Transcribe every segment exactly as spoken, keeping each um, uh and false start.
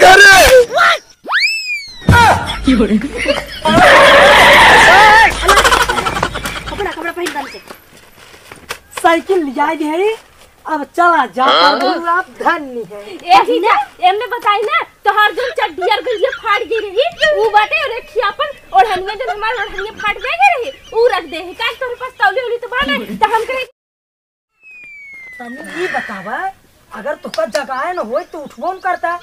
अरे! कपड़ा, कपड़ा पहन बन के। साइकिल लिया दे है, अब चला जा, हाँ? प्रभु आप धन्य है। ए जीजा, एमने बताई ना, तोहार जोन चड्डी और गंजिया फाट गई रही, ऊ बाटे और एक खियापन ओढ़निया, जब हमार ओढ़निया फाट गई रही, ऊ रख दे है। का तोहरे पास तौली उली तो बा ना, तो हम कहे तनी ई बतावा, अगर तोका जगाए न होई तो उठबो न करता।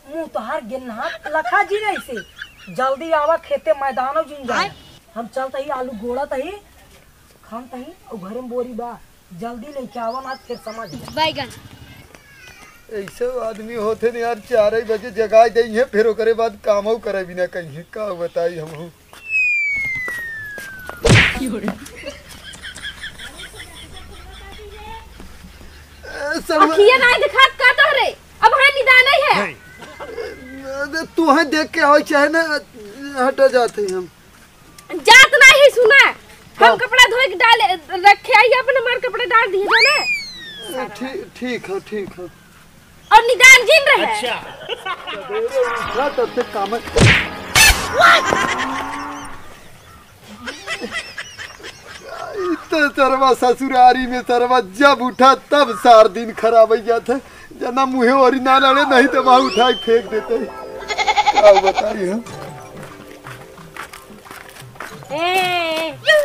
मुँह तोहार गेन्हा लखा जी रही से। जल्दी आवा खेते मैदानो जिन जाए। हम चलत ही आलू गोड़त ही, खान तही और घरे में बोरी बा। जल्दी लेके आवा ना फिर समझ ले। बैगन। ऐसे आदमी होते न यार, चार ही बजे जगाए दे हैं, फिर ओकरे बाद कामो करे बिना कहीं। का बताई हमहू। ए, सरवा- अखिया नाई दिखात का तोहरे? अब हाँ निदान ही है। अरे, तू है देख के आओ, चाहे ना हटा जाते हैं हम। जात नाई सुना। हम का? कपड़ा धोए के डाले रखे आई, अपन हमार कपड़ा डाल दिए जाने। ठीक, ठीक है, ठीक है। और निदान जिन रहे। अच्छा। उठा तब से काम है। ई तो सरवा ससुरारी में सरवा जब उठा तब सार दिन खराब हो जात है। जना मुँहे ओरी ना लड़े, नहीं तो वहाँ उठाई फेंक देते। का बताई हम? ए, ए, ए,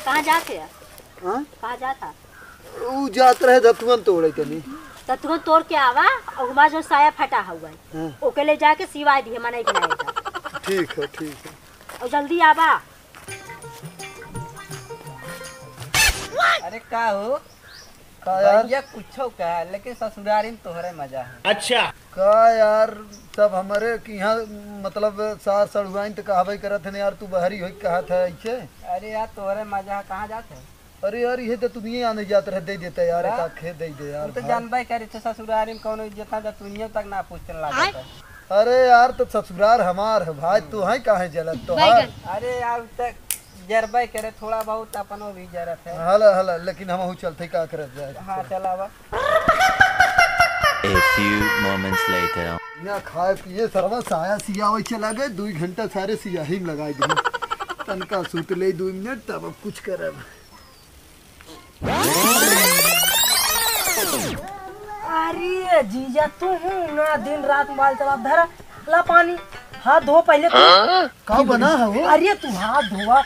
कहाँ जात है? हाँ? कहाँ जात है? ऊ जात रहे धतुअन तोड़े तनी। धतुअन तोड़ के आवा, और हमार जो साया फटा हुआ है, हाँ। ओके ले जाके सिवाय दिए, मना के नहीं। ठीक है, ठीक है। और जल्दी आवा। अरे का हो? का यार? भैया कुछो कहा, लेकिन ससुरारी में तोहरे मजा है। अच्छा। का यार, सब हमरे के यहाँ, मतलब, सार सड़ुआइन तो कहबे करत है यार, तू बहरी होई कहत है ऐसे। अरे यार, तोहरे मजा है, कहाँ जात है? अरे यार, ये तो दुनिया आने जात रहे, दे देता यार, का? एक आध खेत दे दे यार, तू तो भाई। जानबे करे थे, ससुरारी में कौनो इज्जत ना, दुनिया तक ना पूछने लगा था। अरे यार, तो ससुरार हमार है भाई, तू है काहे जलत तोहार? बैगन। अरे यार, उ तक जरबे करे, थोड़ा बहुत अपनो भी जरत है। हला, हला, लेकिन हमहू चलते, का करत जाए? हाँ, चलावा। A few moments later. ना खाए पिए सरवा साया सियावे चला गए, दुई घंटा सारे सियाही में लगाई दे। तनका सूत ले दुई मिनट, तब अब कुछ करब। अरे जीजा, तू हूँ ना, दिन रात मोबाइल चला, धरा ला पानी, हाथ धो पहले तू। हाँ? का बना है वो? अरे तू हाथ धोवा,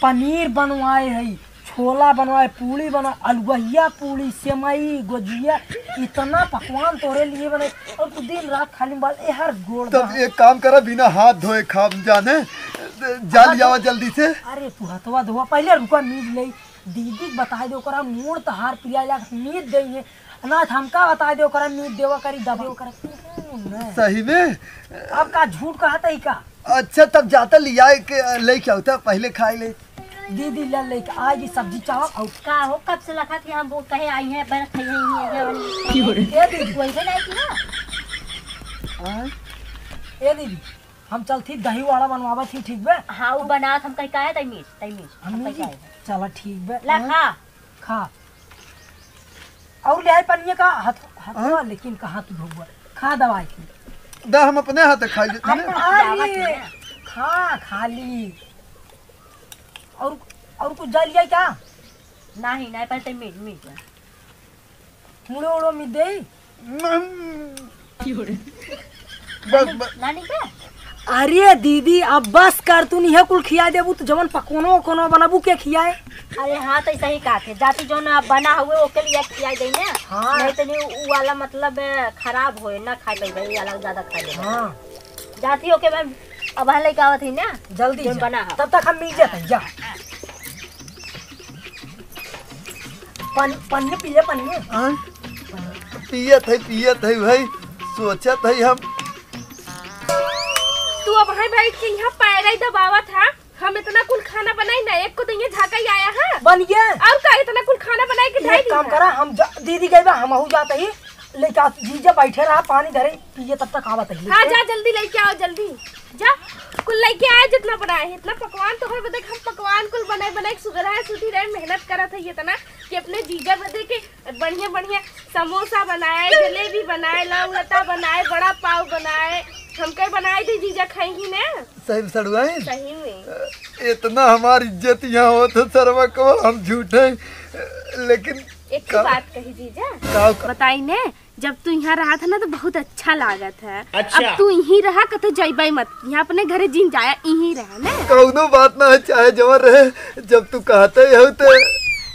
पनीर बनवाए है, छोला बनवाए, पूड़ी बना, अलुआ पूड़ी, सेवई, गोजिया, इतना पकवान तोरे लिए बने, और तू दिन रात खाली मोबाइल, ए हर गोड़ तब बा। एक काम करा, बिना हाथ धोए खा जाने, जा हाँ, लियावा जल्दी से। अरे तू हथवा धोवा, पहले रुका, मीज ले, दीदी के बताए दे, ओकरा मूड़ तहार पिया जा, मीज दे ये। ना, हमका बताए दे, ओकरा मीज देवा करी, दबे ओकरा। सही में? अब का झूठ कहत है का? अच्छा, तब जाता लिया के लेके आओ, तब पहले खाए ले। दीदी ले लेके आएगी सब्जी चावल। और का हो, कब से लगा कि हम वो कहे आई हैं, बस खाई हैं, ये, ये वाली। ए दीदी। कोई भी नहीं की ना। हाँ? ए दीदी, हम चलती दही वड़ा बनवावत ही, ठीक बे? हाँ, वो बनात हम कहीं का है, तई मीज, तई मीज, हम हम कहीं मीज? का है। चला ठीक बे। ला हाँ? खा। खा। और ले आए पनिया का हाथ, हाथ हाँ? लेकिन कहाँ तू भगवा? खा दवाई की। दा हम अपने हाथ खाई लेते हैं। अरे, खा, खा ली। और, और कुछ जा लिया क्या? नहीं, नहीं, पहले तई मीज, मीज। मुड़ो उड़ो मीज दे। बस, बस। नानी का? अरे दीदी, अब बस कर, तू नहीं है कुल खिया देबू, तो जवन पकोनो वकोनो बनाबू के खियाए? अरे हाँ, तो सही कहा थे, जाती जो ना बना हुए ओके लिए खिया दे ना। हाँ। नहीं तो नहीं, उ वाला मतलब खराब होए ना, खाए पे भाई अलग ज्यादा खा ले। हाँ। जाती ओके मैं अब लइका आवत ही ना, जल्दी जौन जा। बना हो। तब तक हम मिल जाते हैं, जा। पानी, पानी पिए, पानी। हाँ? पियत है, पियत है भाई, सोचत है हम। तू अब है बैठ के यहाँ पैर ही दबावत है। हम इतना कुल खाना बनाई ना, एक को दइया झाका ही आया है। बन गया। और का इतना कुल खाना बनाए के एक ढाई दिन काम है। करा, हम जा, दीदी गई बा, हमहू जात ही। लेके आ, जीजा बैठे रहा, पानी धरे, पिए तब तक आवत ही। हाँ, जा जल्दी लेके आओ, जल्दी जा। कुल लेके आए जितना बनाए है, इतना पकवान तो है, देख हम पकवान कुल बनाए, बनाए के सुधरा है, सूती रहे, मेहनत करत है इतना। कि अपने जीजा बदे के बढ़िया बढ़िया समोसा बनाए, जलेबी बनाए, लौंग लता बनाए, बड़ा पाव बनाए, हमके बनाए दे जीजा, खाई ही ना। सही में सड़ुआइन? सही में। इतना हमार इज्जत यहाँ होत है सरवा, कौन हम झूठे, लेकिन एक ही का बात कही जीजा, का? बताई ने, जब तू यहाँ रहत है ना तो बहुत अच्छा लागत है। अच्छा। अब तू यहीं रहा, कतौ जइबे मत, यहाँ अपने घरे जिन जाया, यहीं रहा ना। कौनो बात ना है, चाहे जवन रहे, जब तू कहते हो तो।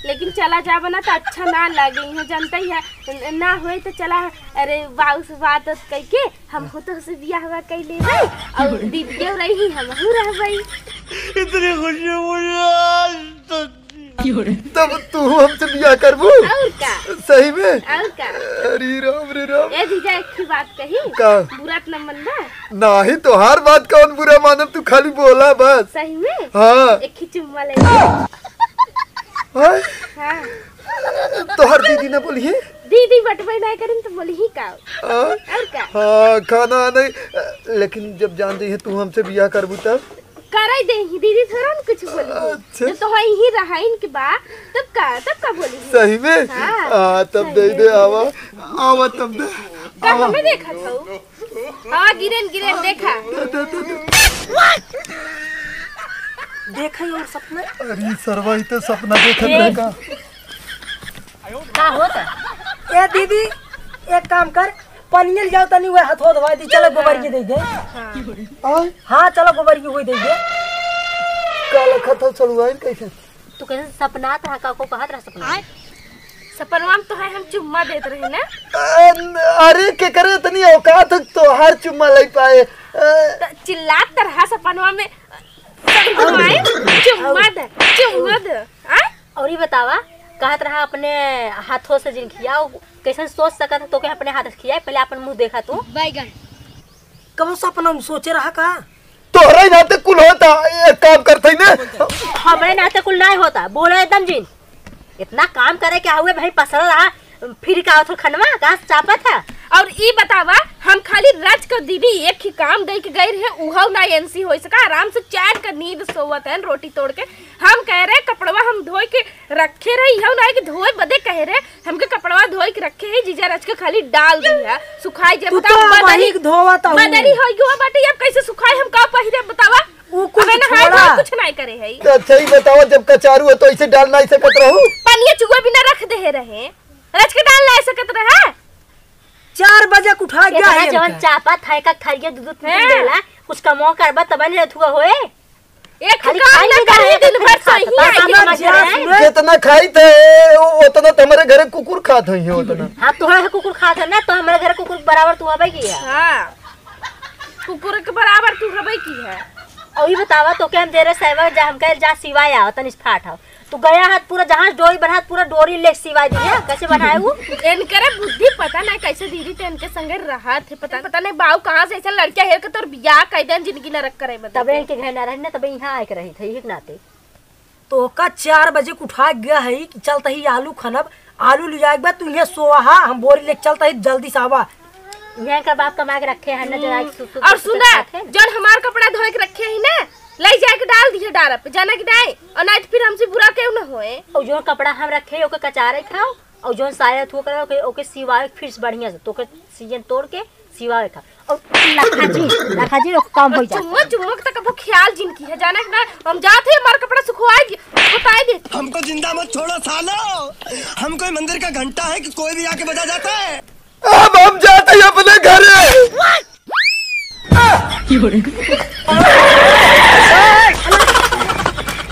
लेकिन चला जाबे ना तो अच्छा ना लागे, यहाँ जानते ही है, न-, ना होए तो चला, अरे बाऊ से बात उत कइके हम हो तो से बियाह हुआ कइ लेबे, और दीदी रही, हमहू रहबे। इतनी खुशी मुझे आज तक। तब तू हमसे बियाह करबू? और का? सही में? और का? अरे राम रे राम। ए जीजा, एक ही बात कही। का? बुरा त न मनबा? नाही, तोहार बात कौन बुरा मानब, तू खाली बोला बस। सही में? हाँ। एक ही चुम्मा ले ले। हाँ? हाँ। तोहर दीदी न बोली है? दीदी बटबे नहीं करिन तो बोली ही का? हाँ? और का? हाँ, खाना नहीं, लेकिन जब जान जाइए तू हमसे बियाह करबू तब? करे दे ही दीदी, थोड़ा न कुछ बोली। अच्छा। जब तो है ही रहाइन के बा, तब का, तब का बोली ही? सही में? हाँ। हाँ, तब सही दे में। दे, आवा, आवा तब दे, का आवा। हमें देखा था? हाँ, गिरेन, गिरेन, देखा। दे, दे, दे, दे। देखा ही और सपना। अरे सरवा, ई तो सपना देखत ए। रहे का? का होता? ए दीदी, एक काम कर, पनिया ले जाओ तनी, वह हथवा धोवा दी, चलो गोबर की दे दे। हाँ। हाँ, चलो गोबर की वही दे दे। का लखत हो सड़ुआइन कैसे? तू कैसे सपनात रहा, का को कहत रहा सपना? सपनवा में तो है हम चुम्मा देत रहे ना। अन-, अरे के करे इतनी औकात है तोहार चुम्मा ले पाए? अ, त चिल्लात त रहा सपनवा में, सड़ुआइन, चुम्मा दे, चुम्मा दे। आय? और ये बतावा, कहत रहा अपने हाथों से जिन खियाओ, कैसन सोच सकत है तोके अपने हाथ से खियाए? पहले अपन मुंह देखा तू। बैगन। कबो सपना में सोचे रहा का? तोहरे नाते कुल होता, एक काम करते ही ना। हमरे नाते कुल नहीं होता, बोला एकदम जिन। इतना काम करे क्या हुए भाई, पसरा रहा, फिर का होत खनवा, घास चापत है। और ई बतावा, हम खाली रच के दीदी एक ही काम दे के गए रहे, उहौ ना एनसी हो सका, आराम से चैन के नींद सोवत है रोटी तोड़ के। हम कह रहे कपड़वा हम धोए के रखे रही, इहौ ना है कि धोए बदे कहे रहे, हमके कपड़वा धोए के रखे है, जीजा रच के खाली डाल दी है, सुखाई जे तू बताओ, तो बदरी, वही धोवत हूँ। बदरी हो गयो बाटे, अब कैसे सुखाई, हम का पहिरे बतावा? वो कुछ अबे नहाए छोड़ा। धोए कुछ नहीं करे है। तो अच्छा ही बताओ, जब कचारू है तो ऐसे डाल नहीं सकत रहू? पनिया चुआ बिना रख दे रहे, रच के डाल नहीं सकत रहे। चार बजे के उठा गया इतना है जवन इनका। चापा था, एक एक थरिया दूध, दूध हैं? देला, कुछ कमो करबा तब नहीं रथुआ होए। एक खाली काम खाई ना नहीं करी, जाए, दिन भर खाली सोई खात, ही आई बस है। समझ रहे हैं। जितना खाई थे, उतना तो हमारे घरे कुकुर खात होई है, उतना। हाँ, तोहरे घर कुकुर खात है ना, तो हमारे घर कुकुर बराबर तू हबे की है। हाँ, कुकुर के बराबर तू हबे की है। और ये बतावा, तोके हम दे रहे साइबर जा, हम कहे जा सिवाय आओ, तनिस फाट आओ। तू गया हाथ पूरा जहाँ डोरी बना, पूरा डोरी ले सिवाय दी है, कैसे बनाए वो? इनकरे बुद्धि पता नहीं कैसे दीदी, तो इनके संगे रहा थे, पता, पता नहीं बाऊ कहाँ से ऐसे लड़कियाँ हेर के तोर बियाह कर देन, जिंदगी नरक करे बदे तबे के। इनके घर ना रही ना, तबे यहाँ आए के रही थे, यही के नाते। तो ओका चार बजे के उठा गया है कि चलता ही आलू खनब, आलू ले जाए के बाद तू यहाँ सोवा हा, हम बोरी लेके चलता ही जल्दी से आवा। यहाँ का बाप कमा के रखे हैं ना, जो आज हम्म। सु-, सु-, और सु-, सुना, खाते हैं। जौन हमार कपड़ा धोए के रखे ही ना, ले जाए के डाल दिए डारा पे, जाना कि नहीं? और नहीं तो फिर हमसे बुरा क्यों ना होए। और जौन कपड़ा हम रखे, ओके कचारे खाओ, और जौन साया थू करे, ओके, ओके सिवाए फिर से बढ़िया से, तो ओके सीजन तोड़ के सिवाए खा। और लखा जी, लखा जी, ओके काम हो जाए। चुम्मा, चुम्मा के तक अब ख्याल जिन की है, जाना कि नहीं? हम जाते हैं, हमारा कपड़ा सुखवाए दे, बताए दे। हमको जिंदा मत छोड़ो सालो, हम कोई मंदिर का घंटा है कि कोई भी आके बजा जाता है? अब हम जाते हैं अपने घरे।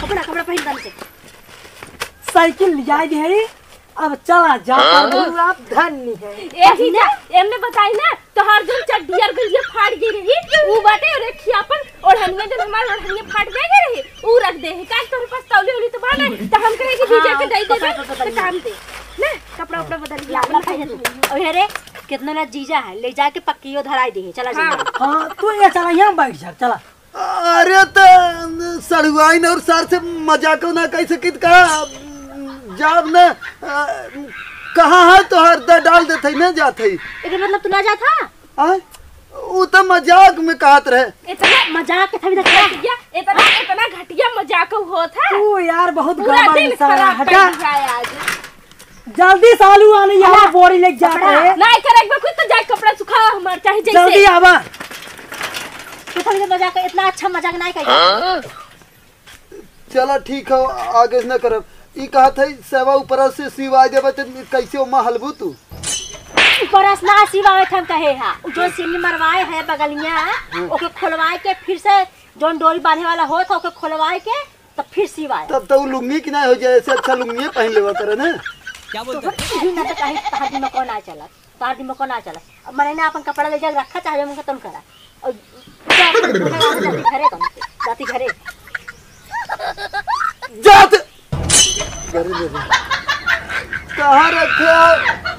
कपड़ा, कपड़ा पहन बन के। साइकिल ले जाए दे है, अब चला जा, हाँ? प्रभु आप धन्य है। ए जीजा, एमने बताई ना, तोहार जौन चड्डी और गंजिया फाट गई रही, ऊ बाटे और एक खियापन ओढ़निया जौन हमार ओढ़निया फाट गई रही, ऊ रख दे है। काहे तोहरे पास तौली उली तो बा ना, तो हम कहे कि जीजा के हाँ, दे दे, पकड़, पकड़, तो पकड़। काम दे। ना, कपड़ा उपड़ा बदल लिया, ला, ला, पहन ले। अरे, कितना ना जीजा है, ले जाके पक्कियो धराई दे, चला हाँ। जा। हाँ, तू ये चला, यहाँ बैठ जा, चला। अरे त सड़ुआइन और सार से मजाक ना कह सकित का? जाब ना, अ, कहाँ है तोहर द-, डाल देत है, ना जात है। एकर मतलब तू ना जात हा? आय? उ त मजाक में कहत रहे। इतना मजाक के था भी देखा। घटिया, इतना, इतना घटिया मजाक होत है। तू यार बहुत पूरा गड़बड़ दिन इंसान है, खराब हटा। कर दिया है आज। जल्दी सालू आने, यहाँ बोरी लेके जात रहे। नहीं करे, एक बार खुद तो जाए कपड़ा सुखा हमार, चाहे जैसे। जल्दी आवा। तू थोड़ी देर मजाक, इतना अच्छा मजाक नहीं करेगा। चला ठीक है, आगे से न करब। ई कहत है सेवा ऊपर से सिवाय देबे त कैसे ओमा हलबू तू? ऊपर से ना सिवावे हम कहे हा। उ जो सिल्ली मरवाए है बगलिया, ओके खोलवाए के फिर से जौन डोरी बांधे वाला होत है ओके खोलवाए के तब फिर सिवाए। तब तो उ लुंगी की ना हो जाए, ऐसे अच्छा लुंगी पहन लेवा करे ना। क्या बोलते हैं? तोहर इही ना तो कहीं तहार दिमाग कौन आ चला। तार दिमाग को ना चला। अब मने ना अपन कपड़ा ले जाके रखा, चाहे हमका तन करा। और जा, जा, जा, घरे कम से, जाती घरे। जात। घरे ले जा। कहाँ रखे हो?